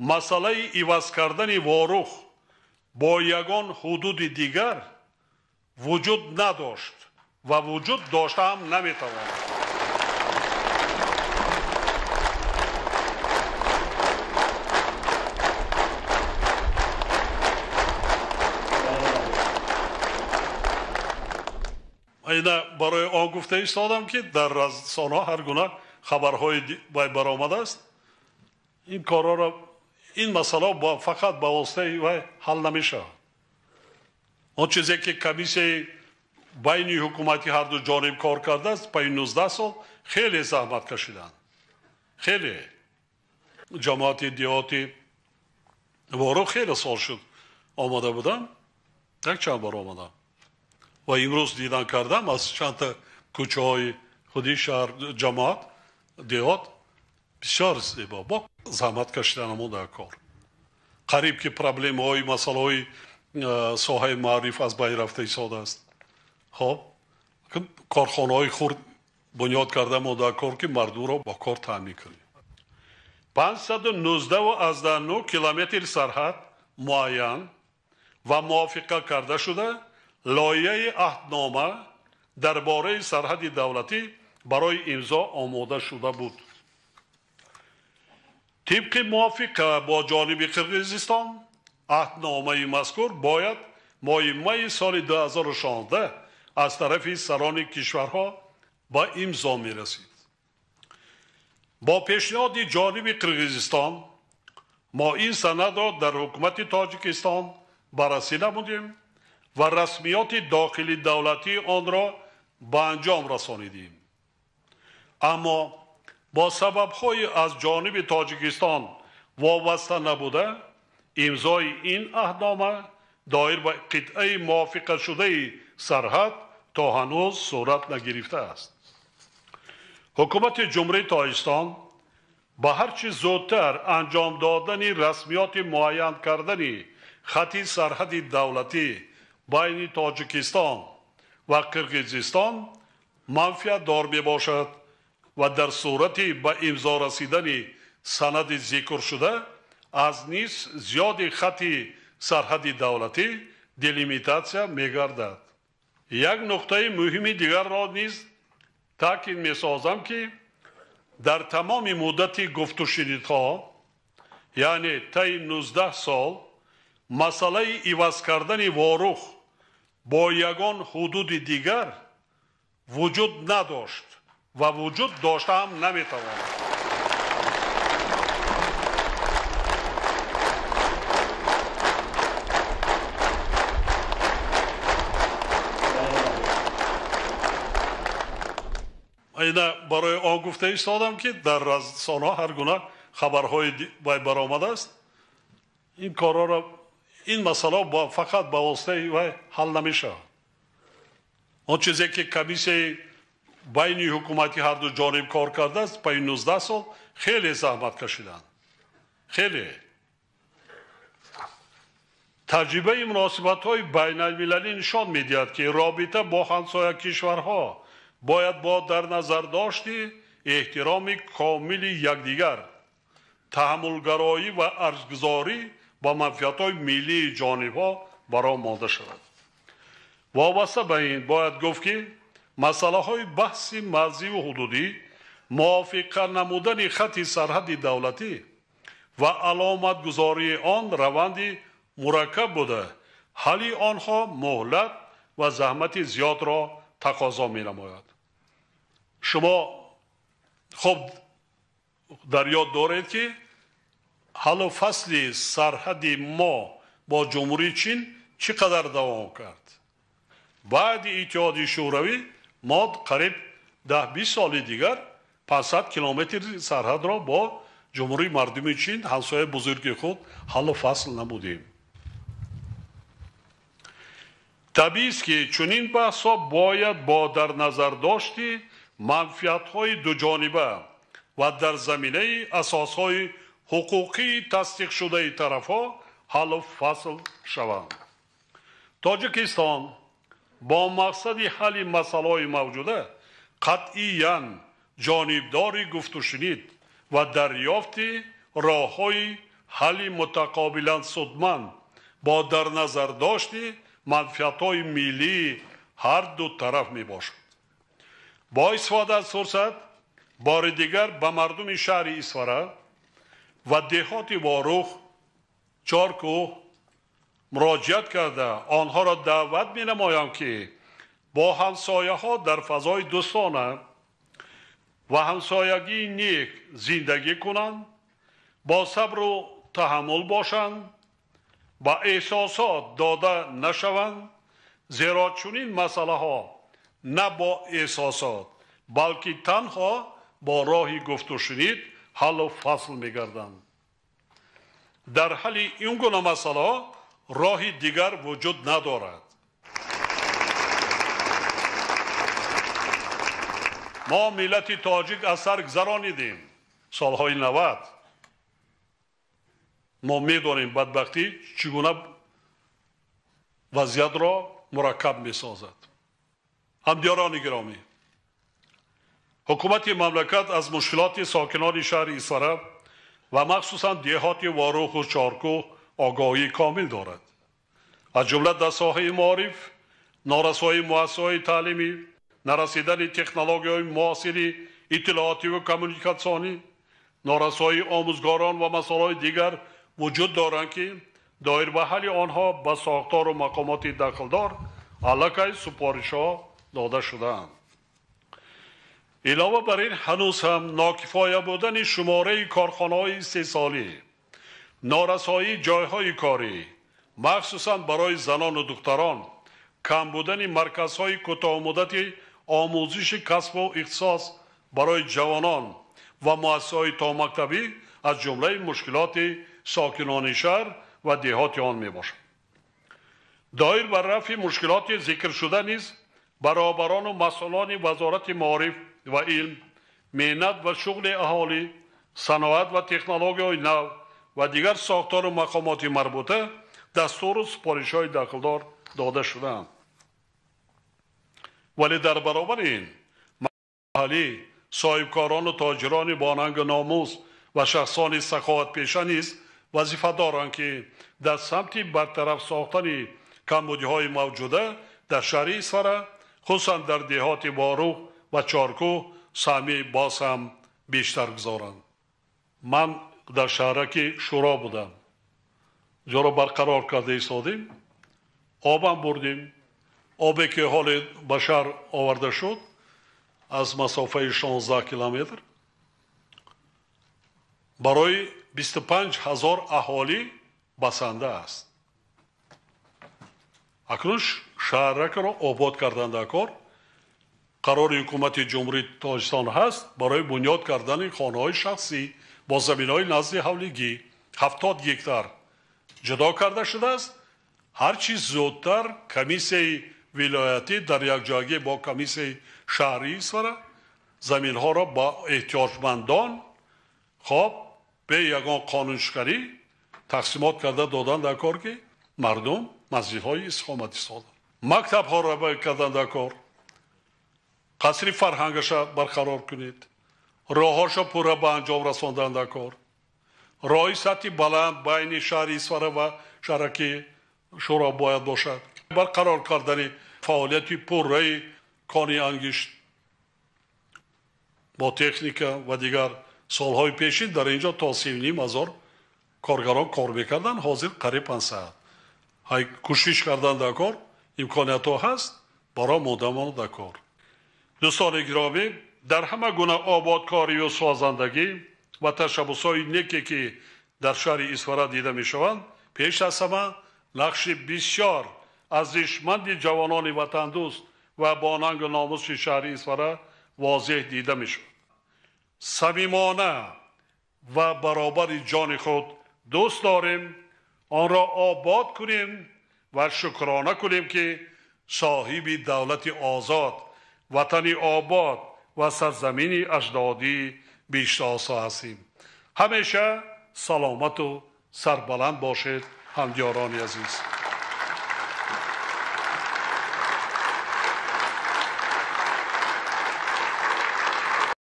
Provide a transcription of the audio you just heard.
Масъалаи иваз кардани Ворух бо ягон ҳудуди дигар вуҷуд надошт ва вуҷуд дошта ҳам наметавонад. Ина барои он гуфта истодам, ки дар расонаҳо ҳар гуна хабарҳои вай баромадааст. Ин корҳоро, ин масъала фақат ба воситаи вай ҳал намешавад. Он чизе ки комиссияи байни ҳукумати ҳарду ҷониб кор кардааст, пайи 19 сол хеле заҳмат кашиданд. Хеле. Ҷамоати деҳоти Ворух хеле сол шуд омада будам, як чанд бор омадам. Ва имрӯз дидан кардам аз чандта кӯчаҳои худи шаҳр, ҷамоат, деҳот бисёр зебо. Бо заҳмат кашидан ҳамон дар кор. Қариб ки проблемаҳои масъалаҳои соҳаи маориф аз байн рафта истодааст. Хоб, корхонаҳои хурд бунёд карда мо дар кор, ки мардумро бо кор таъмин кунем. 519,9 километр сарҳад муайян ва мувофиқа карда шуда, лоиҳаи аҳднома дар бораи сарҳади давлатӣ барои имзо омода шуда буд. Тибқи мувофиқа бо ҷониби Қирғизистон, аҳдномаи мазкур бояд моҳи майи соли 2016 аз тарафи сарони кишварҳо ба имзо мерасид. Бо пешниҳоди ҷониби Қирғизистон мо ин санадро дар ҳукумати Тоҷикистон баррасӣ намудем ва расмиёти дохили давлатии онро ба анҷом расонидем. Аммо бо сабабҳои аз ҷониби Тоҷикистон вобаста набуда, имзои ин аҳднома доир ба қитъаи мувофиқашудаи сарҳад то ҳанӯз сурат нагирифтааст. Ҳукумати Ҷумҳурии Тоҷикистон ба ҳарчи зудтар анҷом додани расмиёти муайян кардани хати сарҳади давлатӣ байни Тоҷикистон ва Қирғизистон манфиатдор мебошад ва дар сурати ба имзо расидани санади зикршуда аз нисф зиёди хати сарҳади давлатӣ делимитатсия мегардад. Як нуқтаи муҳими дигарро низ таъкид месозам, ки дар тамоми муддати гуфтушунидҳо, яъне таи 19 сол, масъалаи иваз кардани Ворух бо ягон ҳудуди дигар вуҷуд надошт ва вуҷуд дошта ҳам наметавонад. Ина барои он гуфта истодам, ки дар расонаҳо ҳар гуна хабарҳои вай баромадааст. Ин корҳоро, ин масъала фақат ба воситаи вай ҳал намешавад. Он чизе ки комиссияи байни ҳукумати ҳарду ҷониб кор кардааст, пайи 19 сол хеле заҳмат кашиданд. Хеле. Таҷрибаи муносибатҳои байналмилалӣ нишон медиҳад, ки робита бо ҳамсоя кишварҳо бояд бо дар назар дошти эҳтироми комили якдигар, таҳаммулгароӣ ва арзгузорӣ ба манфиатҳои миллии ҷонибҳо бароҳ монда шавад. Вобаста ба ин бояд гуфт, ки масъалаҳои баҳси марзиву ҳудудӣ, мувофиқа намудани хати сарҳади давлатӣ ва аломатгузории он раванди мураккаб буда, ҳалли онҳо муҳлат ва заҳмати зиёдро тақозо менамояд. Шумо хуб дар ёд доред, ки ҳаллу фасли сарҳади мо бо Ҷумҳурии Чин чӣ қадар давом кард. Баъди Иттиҳоди Шӯравӣ мо қариб 10-20 соли дигар 500 километр сарҳадро бо Ҷумҳурии Мардумии Чин, ҳамсояи бузурги худ, ҳаллу фасл намудем. Табиист, ки чунин баҳсҳо бояд бо дар назар дошти манфиатҳои дуҷониба ва дар заминаи асосҳои ҳуқуқии тасдиқшудаи тарафҳо ҳаллу фасл шаванд. Тоҷикистон бо мақсади ҳалли масъалаҳои мавҷуда қатъиян ҷонибдори гуфтушунид ва дарёфти роҳҳои ҳалли мутақобилан судманд бо дар назардошти манфиатҳои миллии ҳар ду тараф мебошад. Бо истифода аз фурсат бори дигар ба мардуми шаҳри Исфара ва деҳоти Ворух, Чоркӯҳ муроҷиат карда онҳоро даъват менамоям, ки бо ҳамсояҳо дар фазои дӯстона ва ҳамсоягии нек зиндагӣ кунанд, бо сабру таҳаммул бошанд, ба эҳсосот дода нашаванд, зеро чунин масъалаҳо на бо эҳсосот, балки танҳо бо роҳи гуфтушунид ҳаллу фасл мегарданд. Дар ҳалли ин гуна масъалаҳо роҳи дигар вуҷуд надорад. Мо миллати тоҷик аз сар гузаронидем солҳои 90. Мо медонем бадбахтӣ чӣ гуна вазъиятро мураккаб месозад. Ҳамдиёрони гиромӣ, ҳукумати мамлакат аз мушкилоти сокинони шаҳри Исфара ва махсусан деҳоти Воруху Чоркӯҳ огоҳии комил дорад. Аз ҷумла дар соҳаи маориф, норасоии муассисаҳои таълимӣ, нарасидани технологияҳои муосири иттилоотиву коммуникатсионӣ, норасоии омӯзгорон ва масъалаҳои дигар вуҷуд доранд, ки доир ба ҳалли онҳо ба сохтору мақомоти дахлдор аллакай супоришҳо дода шудаанд. Илова бар ин, ҳанӯз ҳам нокифоя будани шумораи корхонаҳои истеҳсолӣ, норасоии ҷойҳои корӣ, махсусан барои занону духтарон, кам будани марказҳои кӯтоҳмуддати омӯзиши касбу ихтисос барои ҷавонон ва муассисаҳои томактабӣ аз ҷумлаи мушкилоти сокинони шаҳр ва деҳоти он мебошад. Доир ба рафъи мушкилоти зикршуда низ баробарону масъулони Вазорати маориф ва илм, меҳнат ва шуғли аҳолӣ, саноат ва технологияҳои нав ва дигар сохтору мақомоти марбута дастуру супоришҳои дахлдор дода шудаанд. Вале дар баробари ин маҳаллӣ соҳибкорону тоҷирони бонангу номус ва шахсони саховатпеша низ вазифа доранд, ки дар самти бартараф сохтани камбудиҳои мавҷуда дар шаҳри Исфара, хусусан дар деҳоти Ворух ва Чоркӯҳ саҳми боз ҳам бештар гузоранд. Ман дар шаҳраки Шӯро будам, ҷоро барқарор карда истодем, обам бурдем. Обе ки ҳоле ба шаҳр оварда шуд аз масофаи 16 километр барои 25 ҳазор аҳолӣ басанда аст. Акнун шаҳракро обод кардан дар кор қарори ҳукумати Ҷумҳурии Тоҷикистон ҳаст барои бунёд кардани хонаҳои шахсӣ бо заминҳои назди ҳавлигӣ 70 гектар ҷудо карда шудааст. Ҳарчи зудтар комиссияи вилоятӣ дар якҷоягӣ бо комиссияи шаҳрии Исфара заминҳоро ба эҳтиёҷмандон хоб бе ягон қонуншиканӣ тақсимот карда додан дар кор, ки мардум манзилҳои истиқоматӣ созанд. Мактабҳоро кардан дар кор, қасри фарҳангаша барқарор кунед, роҳҳоша пурра ба анҷом расондан дар кор, роҳи сатҳи баланд байни шаҳри Исфара ва шаҳраки Шӯро бояд бошад, барқарор кардани фаъолияти пурраи кони ангишт бо техника ва дигар. Солҳои пешин дар инҷо то 3,5 ҳазор коргарон кор мекарданд, ҳозир қариб 500. Ҳай кӯшиш кардан дар кор, имкониятҳо ҳаст, барои модамон дар кор. Дӯстони гиромӣ, дар ҳама гуна ободкорию созандагӣ ва ташаббусҳои неке, ки дар шаҳри Исфара дида мешаванд, пеш аз ҳама нақши бисёр арзишманди ҷавонони ватандӯст ва бонангу номуси шаҳри Исфара возеҳ дида мешавад. Самимона ва баробари ҷони худ дӯст дорем, онро обод кунем ва шукрона кунем, ки соҳиби давлати озод, ватани обод ва сарзамини аҷдодӣ бештоса ҳастем. Ҳамеша саломату сарбаланд бошед, ҳамдиёрони азиз.